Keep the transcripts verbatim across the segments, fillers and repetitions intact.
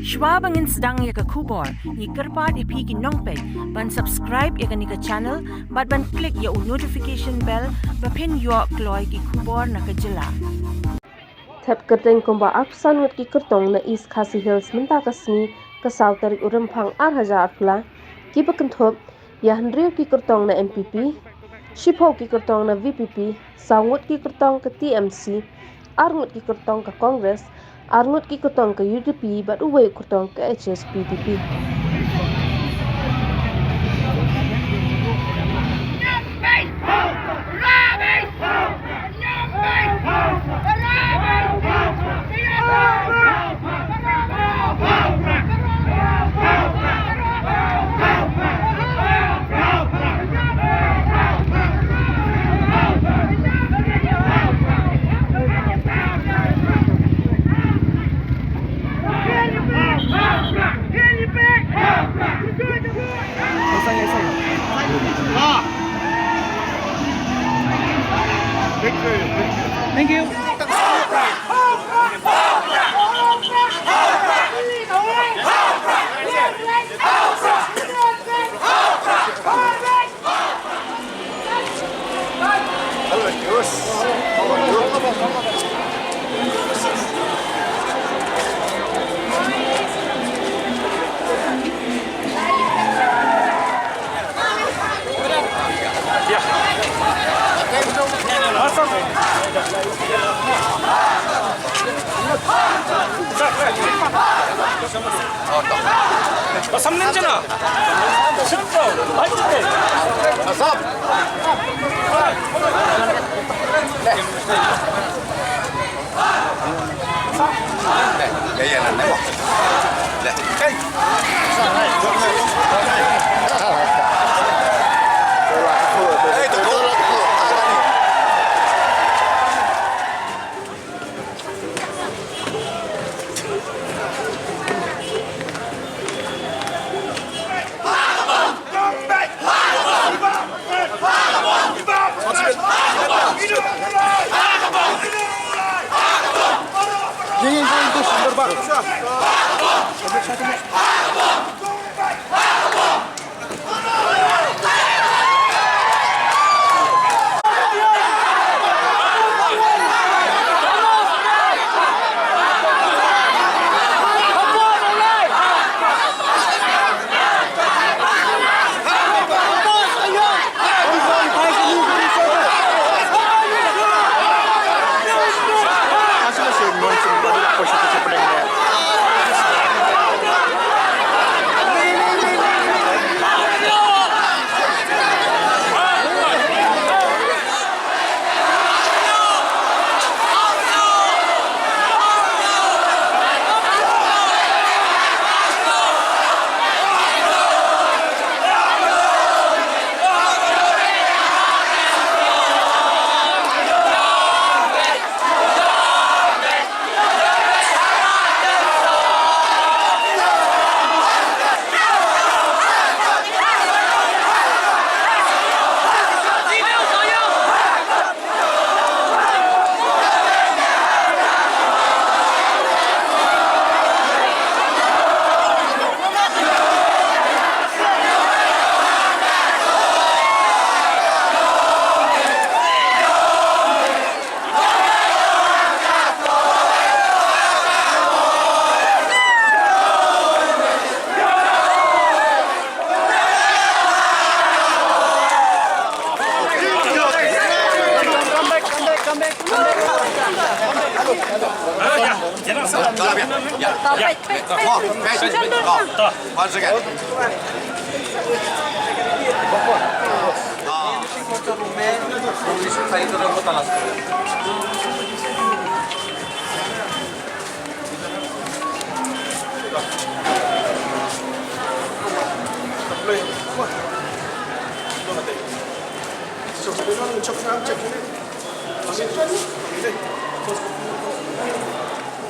Shuwa ba ngin sdang ïa ka khubor, ngi kyrpad ïa phi ki nongpeit ban subscribe ïa kane ka channel bad ban click ïa u notification bell ba phin ïoh kloi ki khubor na ka jylla. Thep kyrteng kumba arphew san ngut ki kyrtong na East Khasi Hills mynta ka sngi ka saw tarik u Rymphang ar hajar arphew lai, kiba kynthup ïa hynriew ki kyrtong na N P P, shiphew ki kyrtong na V P P, saw ngut ki kyrtong ka T M C, ar ngut ki kyrtong ka Congress, ar ngut ki kyrtong ka U D P bad uwei u kyrtong ka H S P D P. Thank you.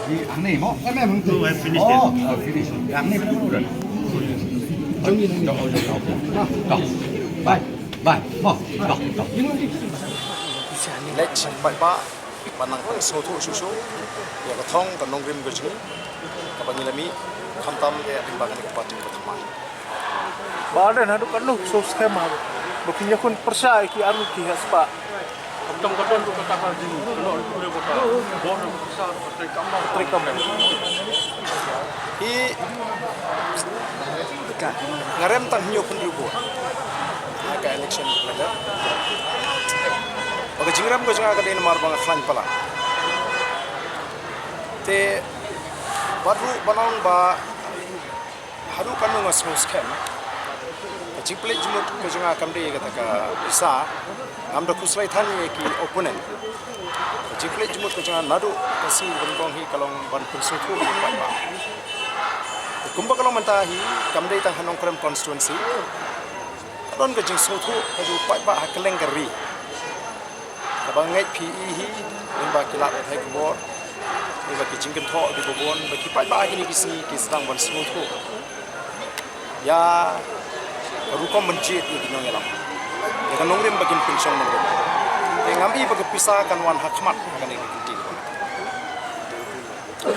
Di, ang ni mo? Em, em, ang ni. No, I finished it. Oh, I finished. Ang ni mo dah. Jom ni, jom ni. Dah, dah, dah. Dah. Bye. Bye. Mo. Dah, dah. Let's bye bye. Ba nang pang sngewthuh shuh shuh ïa ka thong ka nongrim ka jong ngi, ka Ba ngi la mih, khamtam eh lyngba kane ka party ba thymmai. Ba dei haduh katno ki sngewskhem ha ba phin ïakhun pyrshah ïa ki arngut ki heh spah. Khamtam ka don ruh kata ka jingkynnoh ruh kata bor ruh ka pyrshah ruh ka trei kam. Trei kam. Hi nga rem tang hynñiew phew hynriew vote ha ka election ka dep. Ba ka jingrem ka jong nga ka dei namar ba nga khlaiñ palat. Te bad ruh ban ong ba haduh katno nga sngewskhem. Ka jingpynleit jingmut ka jong nga kam dei kata ka pisa. Ngam da khuslai than ïa ki opponent. Ka jingpynleit jingmut ka jong nga naduh ka sngi ba nyngkong hi ka long ban pynsngewthuh ïa ki paidbah. Te kumba ka long mynta hi kam dei tang ha Nongkrem constituency. Ka don ka jingsngewthuh ka jong u paidbah ha kylleng ka ri. Kaba ngeit phi i hi, lyngba ki lad pathai khubor, lyngba ki jingkynthoh kiba bun, ba ki paidbah ha kine ki sngi ki sdang ban sngewthuh ïa ka rukom ban jied ïa ki nongïalam, ïa ka nongrim ba kin pynshong nongrim. Te ngam i ba ka pisa kan wan ha khmat ha kane ka kynti.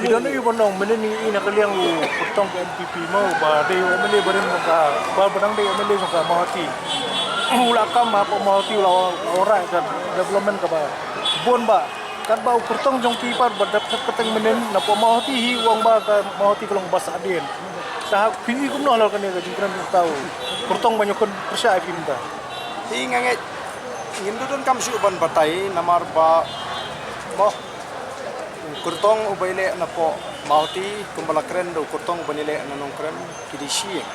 Ki don ïa u ban ong mynne ngi i na ka liang u kyrtong ka N P P mo ba dei u M L A barim jong ka, ba ba dang dei u M L A jong ka Mawhati. U la kam hapoh Mawhati u la wanrah ka development kaba bun ba katba u kyrtong jong ki pat ba dap thep kyrteng mynnin na poh Mawhati hi u ong ba ka Mawhati ka long ba sahdien. Te ha phi i kumno halor kane ka jingkren jong uta u kyrtong ba ngi ïakhun pyrshah ïa phi mynta? Hi nga ngeit ngim donkam shuh ban batai namar ba mo u kyrtong uba ïaleh na poh Mawhati kumba la kren da u kyrtong uba ïaleh na Nongkrem ki dei shi ïing.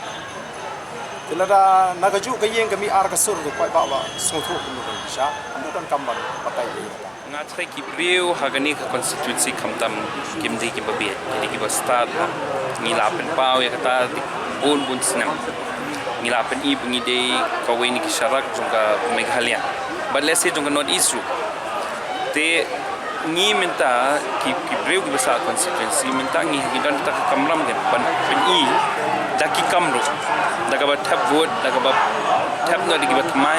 Te lada na kajuh ka ïing ka mih ar ka sur, u paidbah u la sngewthuh kumno ban pisa. Ngim donkam ban batai ïa kata. Nga tharai ki briew ha kane ka constituency khamtam kim dei kiba bieit, ki dei kiba stad. Ngi la pynpaw ïa kata bun bun snem. Ngi la pyni ba ngi dei kawei na ki sharak jong ka Meghalaya bad lehse jong ka North East ruh. Te ngi mynta ki, ki briew kiba sah constituency mynta ngi, ngi don kata ka kamram kan ban pyni da ki kam ruh, da kaba thep vote, da kaba thep noh da kiba thymmai.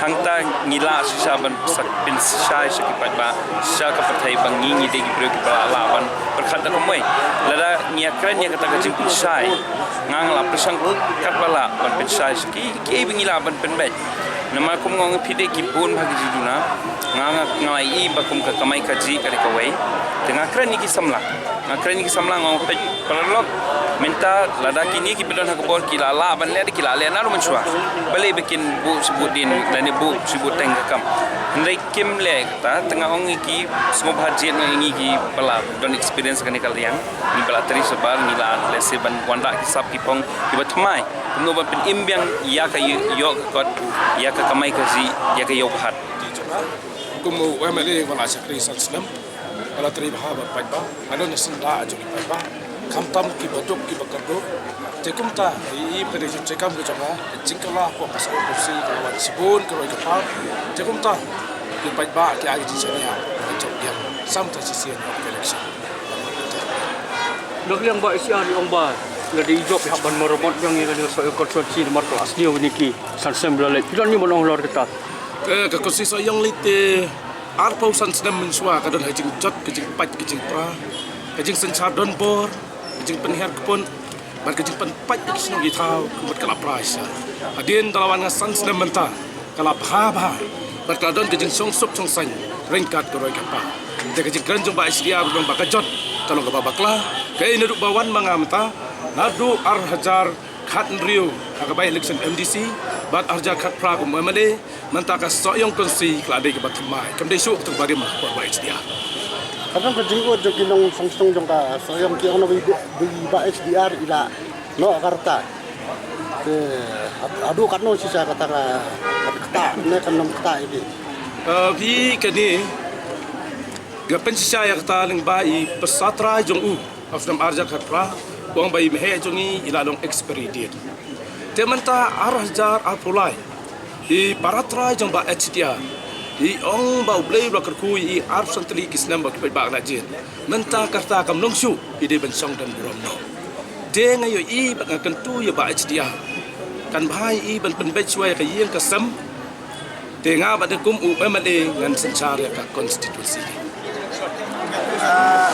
Hangta ngi lah shisha ban sa pynshai sha ki paidbah, sha ka pyrthei ba ngi, ngi dei ki briew kiba lah, lah ban pyrkhat da kumwei. Lada ngi ïakren ïa kata ka jingpynshai, nga nga la pyrshang katba lah ban pynshai sha ki, kiei ba ngi lah ban pynbeit. Namar kum nga ong phi dei ki bun bha ki jingduna. Nga, nga, nga la i ba kum ka kamai kajih ka dei kawei. Te nga kren ïa ki samla. Nga kren ïa ki samla nga ong peit paralok. Mynta lada kine kiba don ha ka bor ki la lah ban leh, ki la leh naduh mynshuwa. Balei ba kin buh shibun dien lane buh shibun teng ka kam. Hynrei kim leh kata, te nga ong ïa ki sngewbha jied noh ïa ngi kiba la don experience kane ka liang. Ngi ba la trei shabar, ngi la lehse ban wanrah ki sap ki phong kiba thymmai. Kumno ban pynim biang ïa ka ïoh ka kot, ïa ka kamai kajih, ïa ka ïew bad hat. Kum u M L A ba la shakri san snem, ba la trei bha bad paidbah, nga don ha syndah jong ki paidbah, khamtam kiba duk kiba kyrduh. Te kumta i, i ba ka dei jingtrei kam ka jong nga, ka jingkylla hapoh ka Sohiong Constituency ka la wan shibun ka roi ka par. Te kumta ki paidbah ki ai ka jingshaniah, ka jingbiang, samta shisien ha ka election. Na ka liang Bah H D R i ong ba lada i jop i hap ban maramot biang ïa kane ka Sohiong Constituency namar ka la sniew ïa kine ki san snem ba la leit. Phi don ïa ban ong halor kata? Eh, ka Constituency Sohiong leit te arphew san snem mynshuwa, ka don ha ka jingjot, ka jingpait, ka jingpra, ka jingsynshar donbor, ka jingpynhiar kpun bad ka jingpynpait ïa ki shnong ki thaw, kumta ka la pra shisha. Hadien da la wan nga san snem mynta, ka la bha bha bad ka la don ka jingshongsuk shongsaiñ ryngkat ka roi ka par. Te ka jingkren jong Bah H D R ka long ba ka jot ka long kaba bakla. Kaei, naduh ba wan ma nga mynta, naduh ar hajar khathynriew ha ka by election M D C bad ar hajar khatphra kum M L A, mynta ka Sohiong Constituency ka la dei kaba thymmai, kam dei shuh kata kaba rim ha ka por Bah H D R. Ka don ka jingud jong ki nongshong shnong jong ka Sohiong ki ong na ba i, ba i Bah H D R i la noh ka rta. Te had-, haduh katno shisha kata ka, ka ktah ne kan ym ktah ïa ki? Eh, phi, kane nga pynshisha ïa kata lyngba i pyrsa trai jong u ha u snem ar hajar khatphra, u ong ba i meheh jong i i la long expiry date. Te mynta ar hajar arphew lai, i para trai jong Bah H D R i ong ba U Blei u la kyrkhu ïa i arphew san tylli ki snem ba ki paidbah la jied. Mynta ka rta kam long shuh, i dei ban shong don burom noh. Te nga ïohi bad nga kyntu ïa Bah H D R, kan bha ïa i ban pynbeit shuwa ïa ka ïing ka sem. Te nga bad kum u M L A ngan synshar ïa ka constituency. Ah,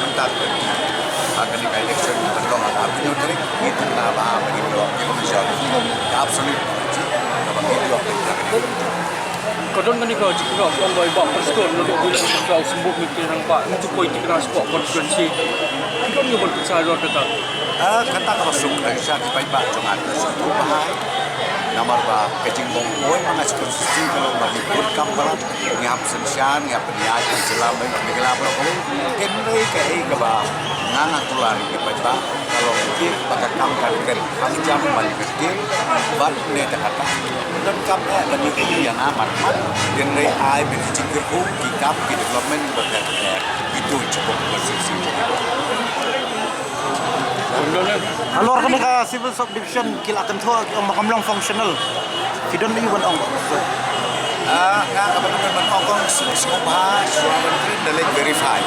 mynta ka ha kane ka election ka long ha ka arphew tarik, ngi tip na ba ha ba ngi ïoh ki commission, ka absolute majority kaba ngi ïoh. Ka don kane ka jingkyrpad ong bai ba Prestone na dok bilang ka symboh mit ki rangbah, ngi tu poi ki kyrpad sport constituency. Ki don ngi ban pynshai halor kata. Ah, kata kaba suk, eh, sha ki paidbah jong nga ka suk tu ba hai. Namar ba ka jingbym poi ma nga sha constituency ka long ba ngi bun kam palat, ngi hap synshar, ngi hap pynïaid, ngi jylla, ngi jylla baroh. Hynrei kaei kaba nga nga kular ïa ki paidbah ka long ki ba ka kam ka kren kham jam ban kyrkieh bad ne ta kata. Donkam eh ban ïa ki ïa nga mat mat. Hynrei ai ban ki jingkyrkhu, ki kam, ki development ba ka ki tu jingkyrkhu ba sisi. Halor kane ka civil subdivision ki la kynthoh ki ong ba kam long functional. Phi don aïu ban ong? Ah, nga kaba don ban ong kong sngewbha shuwa ban kren da leit verify.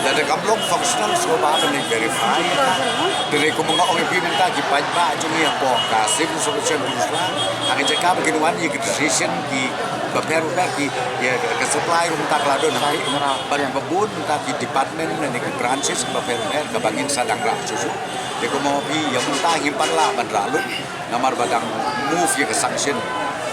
Lada kam long functional sngewbha ban leit verify. Hynrei kum nga ong ïa phi mynta ki paidbah jong ngi hapoh ka civil subdivision Pynursla, ha ka jaka ba kin wan ïa ki decision ki bapher bapher ki, ïa ka supply ruh mynta ka la don ha ki, bad ba bun mynta ki department ne ki branches ki bapher bapher kaba ngin sa dang rah shuh shuh. Te kumno phi ïa mynta ngim pat lah ban rah lut namar ba dang move ïa ka sanction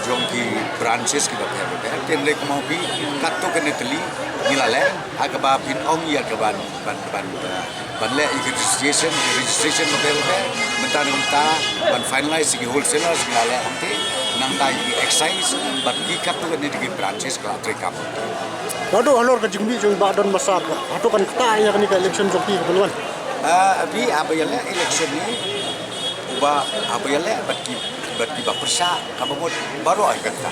jong ki branches ki bapher bapher. Te hynrei kumno phi katto katne tylli ngi la leh ha kaba phin ong ïa ka ban, ban, ban, uh, ban leh ïa ka registration, ïa ka registration bapher bapher. Mynta na mynta ban finalize ïa ki wholesalers ngi la leh hangte, nangta ïa ki excise bad ki katto katne ki branches ka la treikam. Naduh halor ka jingmih jong Bah Don Massah, hato kan ktah ïa kane ka election jong phi kaba wan? Ah, phi haba ïaleh election ne, uba haba ïaleh bad ki, bad kiba pyrshah kaba mut baroh ai kata.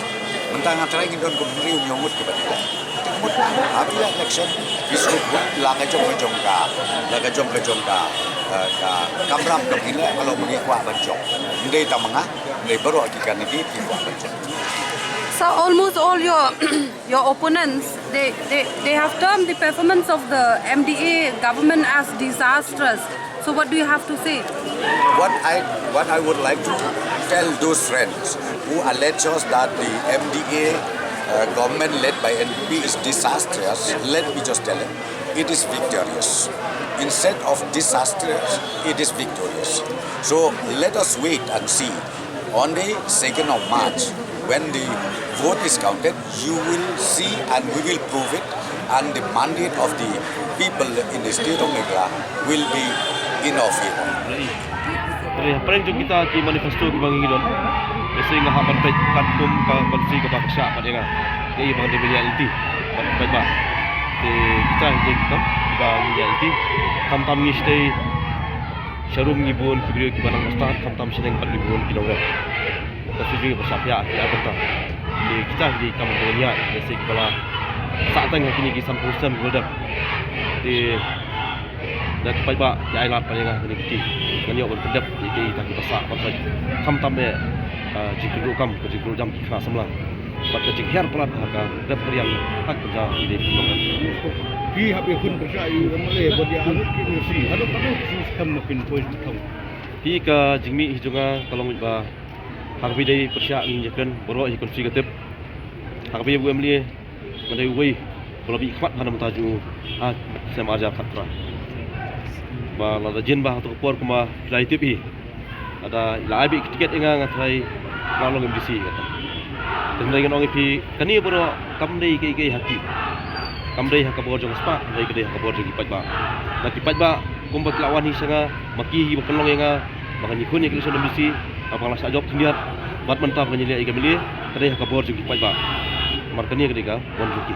Mynta nga tharai ngin don kum hynriew hynñiew ngut kiba ïaleh. Te ka mut haba ïaleh election ki sngewbha la ka jong ka jong ka, la ka jong ka jong ka, eh, ka kamram kaba ngi leh ka long ba ngi kwah ban jop. Ym dei tang ma nga, ym dei, baroh ki candidate ki kwah ban jop. So almost all your your opponents, they, they, they have termed the performance of the M D A government as disastrous. So what do you have to say? What I, what I would like to tell those friends who alleges that the M D A, uh, government led by N P P is disastrous, let me just tell them, it is victorious. Instead of disastrous, it is victorious. So let us wait and see. On the second of March, when the vote is counted, you will see and we will prove it, and the mandate of the people in the state of Meghalaya will be in our favor. Hynrei hapdeng jong kita ki manifesto kiba ngi don, lehse nga hap ban peit katkum ka constituency kaba pyrshah pat ïa nga, kaei ba ngi dei ban ïaid lynti bad paidbah. Te kita hi dei kita kiba ngi ïaid lynti. Khamtam ngi sdei sharum ngi bun ki briew kiba nang ba stad, khamtam shaneng pat ngi bun ki nongrep. Ka shu jing ba shah pia ki ar bynta. Te kita hi dei kam ba ngi ïaid, lehse kiba la sah tang ha kine ki san phew snem kiba la dep. Te da ki paidbah ki ai lad pat ïa nga kane ka kti, ngan ïoh ban pyndep ïa kita kiba sah ban peit. Khamtam eh, ah, jingkyrduh kam, ka jingkyrduh jam ki khynnah samla bad ka jinghiar palat ha ka rep ka riang ha ka jaka ïa ki nongrim. Phi hap ïakhun pyrshah ïa u M L A bad ïa arngut ki M L C. Haduh katno ki snem ma phin poi thong? Hi ka jingmih hi jong nga ka long ba ha kaba ïadei pyrshah ngin ïakren baroh hi constituency ka tip. Ha kaba ïadei u M L A nga dei uwei ba la mih khmat ha na bynta jong u ha snem ar hajar khatphra. Ba lada jin ba ha kato ka por kumba phi la tip hi, lada la ai beit ki tiket ïa nga, nga tharai nga long M D C kata. Te hynrei ngan ong ïa phi kane baroh kam dei kaei kaei ha ki. Kam dei ha ka bor jong ka spah, hynrei ka dei ha ka bor jong ki paidbah. Na ki paidbah kumba ki la wan hi sha nga, ma ki hi ba pynlong ïa nga ba ngan ïakhun ïa ka election M D C, haba nga la shah jop khyndiat bad mynta ba ngan ïaleh ïa ka M L A, ka dei ha ka bor jong ki paidbah. Namar kane ka dei ka mon jong ki.